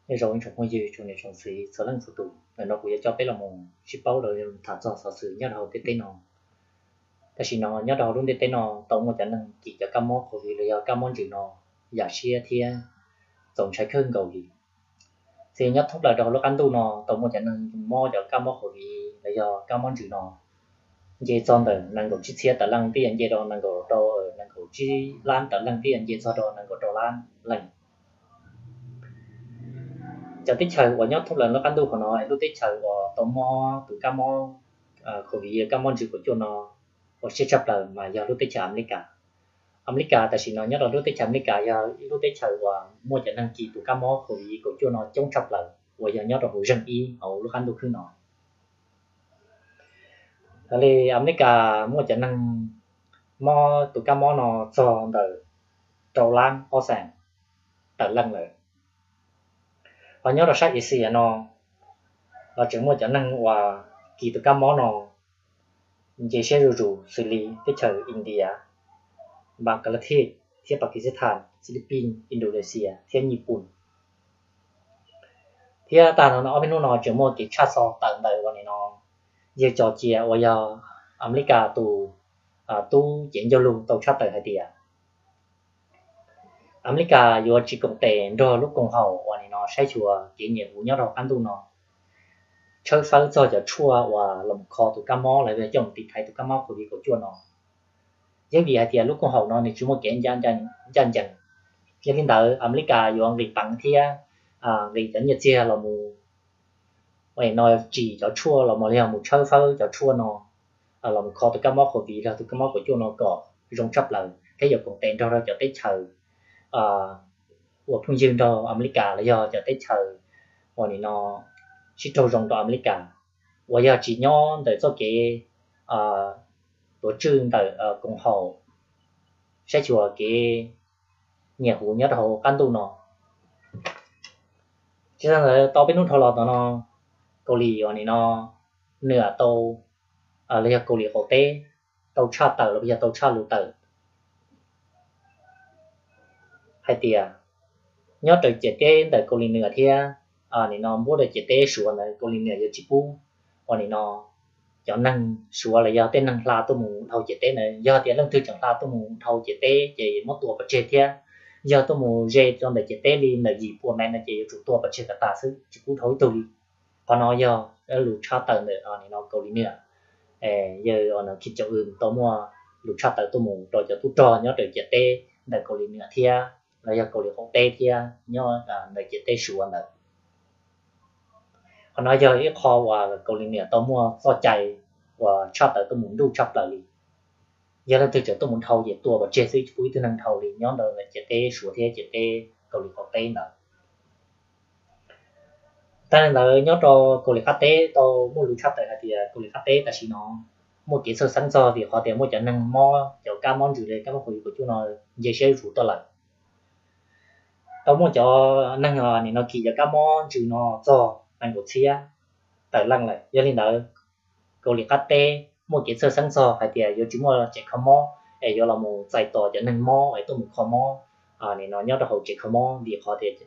Nyob zoo ib tsoom phooj ywg tsoom niam tsoom txiv txhua leej txhua tus, ntawm no kuv yuav coj peb los mus sib paub los tham txog xov xwm nyob rau hauv ntiaj teb no. Tam sim no nyob rau hauv lub ntiaj teb no tau muaj cov neeg kis cov kab mob COVID los yog kab mob ntsws no yam siab thiab txaus ntshai kawg nkaus li. Ces nyob thoob plaws rau hauv lub qab ntuj no tau muaj cov neeg mob cov kab mob COVID los yog kab mob ntsws no nce txog ntawm nees nkaum tsib txhiab tawm leej, twb yuav nce rau nees nkaum rau, nees nkaum tsib lab tawm leej, twb yuav nce txog rau nees nkaum rau lab leej. Cov teb chaws uas nyob thoob plaws lub qab ntuj hauv no, lub teb chaws uas tau mob tus kab mob COVID, kab mob ntsws kaum cuaj no ua siab tshaj plaws mas yog lub teb chaws Amelikas. Amelikas tam sim no nyob rau lub teb chaws Amelikas yog ib lub teb chaws uas muaj cov neeg kis tus kab mob COVID kaum cuaj no coob tshaj plaws uas yog nyob rau hauv zeeg ib hauv lub qab ntuj khwb no. Li Amelikas muaj cov neeg mob tus kab mob no txog ntawm rau lab ob xees tawm leej lawm. Ho nyob rau sab Asia no los tseem muaj cov neeg uas kis tus kab mob no nce siab zuj zus xws li teb chaws India, Bangladesh thiab Pakistan, Philippines, Indonesia thiab Nyij Pooj. Thiab tag nrho no ob peb hnub no tseem muaj kev tshaj xov tawm ntawm uas nim no yawg Cos Cia uas yog Amelikas tus tub cev ncauj lus tau tshaj tawm hais tias Amelikas yuav tsis koom tes nrog lub koom haum uas nim no saib xyuas kev nyiam huv nyob rau qab ntuj no, tshawb fawb txog cov tshuaj uas los kho tus kab mob los yog coj mus tiv thaiv tus kab mob COVID kaum cuaj no. Yeej vim hais tias lub koom haum no nws tsis muaj kev ncaj ncees. Yog li ntawd Amelikas yuav nqis peev thiab nqis cov nyiaj txiag los mus no tsim cov tshuaj los yog mus tshawb fawb cov tshuaj no los mus kho tus kab mob COVID los tus kab mob kaum cuaj no kom zoo tshaj plaws thiab yuav koom tes nrog rau cov teb chaws ua phooj ywg nrog Amelikas los yog cov teb chaws uas nim no sib raug zoo rau Amelikas uas yog tsis nyob ntawm txoj kev tuav tswj ntawm koom haum saib xyuas kev nyiam huv nyob rau hauv qab ntuj no. Tsis tas ntawd tau peb hnub dhau los no, Kaus Lim uas nim no nws tau, los yog Kaus Lim qaum teb tau tshaj tawm los yog tau tshaj lus tawm hais tias nyob raws ciam teb ntawm Kaus Lim Nws thiab nim no npuab rau ciam teb Suav ntawd Kaus Lim Nws yuav tsis pub uas nim no cov neeg Suav los yog tej neeg hla tuaj mus dhau ciam teb ntawd. Yog tias leej twg tseem hla tuaj mus dhau ciam teb ces muab tua pov tseg thiab yog tuaj mus ze rau ntawm ciam teb li ntawm yim pua mev no ces yuav tsum tua pov tseg kom tas xwb tsis pub dhau ib tug li. Qhov no yog lus tshaj tawm ntawm nim no Kaus Lim Nws, yawg Kim Jong Un tau muaj lus tshaj tawm tuaj mus rau cov tub rog nyob raws ciam teb ntawm Kaus Lim Nws thiab los yog Kaus Lim qaum teb thiab nyob ntawm ciam teb Suav ntawd. Qhov no yog ib qho uas Kaus Lim Nws tau muaj txoj cai uas tshaj tawm tuaj mus ntuj tshaj plaws li. Yog leej twg tseem tuaj mus dhau ces tua pov tseg xwb tsis pub ib tug neeg dhau li nyob ntawm ciam teb Suav thiab ciam teb Kaus Lim qaum teb ntawd. Tag li ntawd nyob rau Kaus Lim qab teb tau muaj lus tshaj tawm hais tias Kaus Lim qab teb tam sim no muaj kev txhawj xeeb txog vim qhov tias muaj cov neeg mob cov kab mob ntsws li kab mob COVID kaum cuaj no nce siab zuj zus tuaj lawm. Tau muaj cov neeg nim no kis cov kab mob ntsws no txog nees nkaum txhiab tawm leej lawm. Yog li ntawd Kaus Lim qab teb muaj kev txhawj xeeb txog hais tias yuav tsis muaj tsev kho mob es yuav los mus txais tos cov neeg mob es tuaj mus kho mob nim no nyob rau hauv tsev kho mob vim qhov tias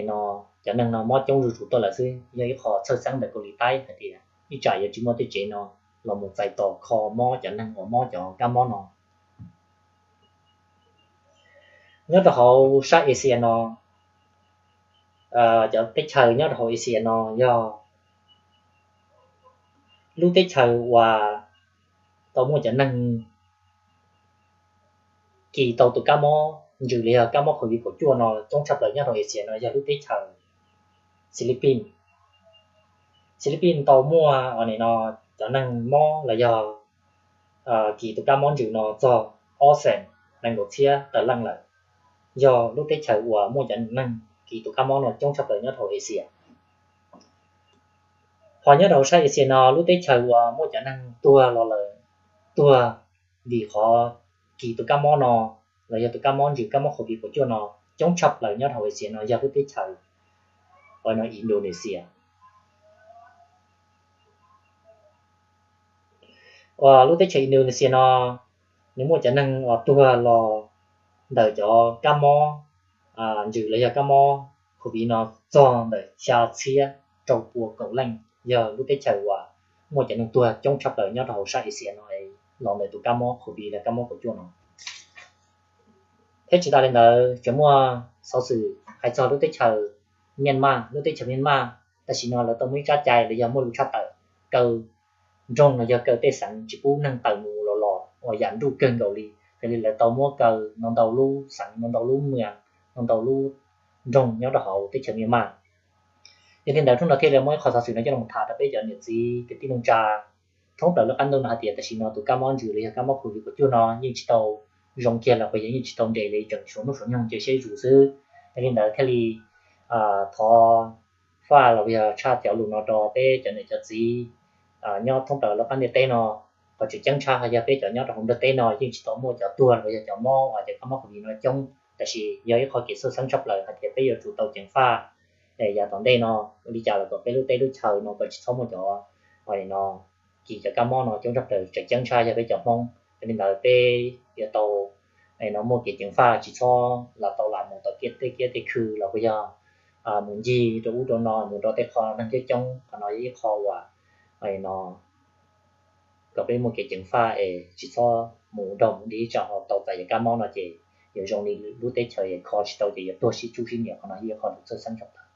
no cov neeg no mob coob zuj zus tuaj lawm xwb. Yog ib qho txhawj xeeb ntawm Kaus Lim Taib hais tias ib tsam yuav tsis muaj tej tsev no los mus txais tos kho mob cov neeg uas mob cov kab mob no. Nyob rau hauv sab Asia no, cov teb chaws nyob rau hauv Asia no yog lub teb chaws uas tau muaj cov neeg kis tau tus kab mob ntsws los yog kab mob COVID kaum cuaj no coob tshaj plaws nyob rau Asia no yog lub teb chaws Philippines. Philippines tau muaj nim no cov neeg mob los yog kis tus kab mob ntsws no txog ob xees nees nkaum txhiab tawm leej lawm. Yog lub teb chaws uas muaj cov neeg kis tus kab mob no coob tshaj plaws nyob rau Asia. Ho nyob rau sab Asia no lub teb chaws uas muaj cov neeg tuag los lawm, tuag vim qhov kis tus kab mob no los yog tus kab mob ntsws kab mob COVID kaum cuaj no coob tshaj plaws nyob rau Asia no yog lub teb chaws uas no Indonesia. Uas lub teb chaws Indonesia no nws muaj cov neeg uas tuag los ntawm cov kab mob ntsws los yog kab mob COVID no txog ntawm xya txhiab rau pua kaum leej, yog lub teb chaws uas muaj cov neeg tuag coob tshaj plaws nyob rau hauv sab Asia no los ntawm tus kab mob COVID los kab mob kaum cuaj no. Thiab tsis tas li ntawd tseem muaj xov xwm hais txog lub teb chaws Myanmar. Lub teb chaws Myanmar tam sim no lawv tau muaj ib tsab cai los yog muaj lub tshaj tawm kaw nroog los yog kaw tej xeev tsis pub neeg tawm mus los los uas yam nruj kawg nkaus li. Raws li lawv tau muab kaw no ntau lub xeev, no ntau lub mws, no ntau lub nroog nyob rau hauv teb chaws Myanmar. Yog li ntawd hnub no thiaj li muaj ib qho xov xwm no coj los tham rau peb cov niam txiv kwv tij neej tsa thoob plaws lub qab ntuj no hais tias tam sim no tus kab mob ntsws los yog kab mob COVID kaum cuaj no yeej tsis tau zoo kiag los puas yog yeej tsis tau nres li, tseem suav hnub suav nyoog nce siab zus xwb. Yog li ntawd thiaj li thov faj los yog tshaj cov lus no rau peb cov niam cov txiv nyob thoob plaws lub qab ntiaj teb no. Qhov tseem ceeb tshaj yog peb cov nyob rau hauv ntiaj teb no yeej tsis tau muaj cov tuag los yog cov mob uas cov kab mob COVID no coob, tab sis yog ib qho kev txhawj xeeb tshaj plaws hais tias peb yuav tsum tau ceev faj yav tom ntej no li cas los kom peb lub teb lub chaw no kom tsis txhob muaj cov no kis cov kab mob no coob tshaj plaws, tseem ceeb tshaj yog peb cov Hmoob. Yog li ntawd peb yuav tau no muaj kev ceev faj tsis txhob los tau lam mus tom kiab tej kiab tej khw los puas yog mus ncig rau ub rau no mus rau tej qho neeg coob coob. Qhov no yog ib qho uas no kom peb muaj kev ceev faj es tsis txhob mus nrog mus dim tsam ho tau txais cov kab mob no ces yuav zoo li lub teb chaws kho tsis tau ces yuav tuag sib tsub sib niam. Qhov no yog ib qho lus txhawj xeeb tshaj plaws.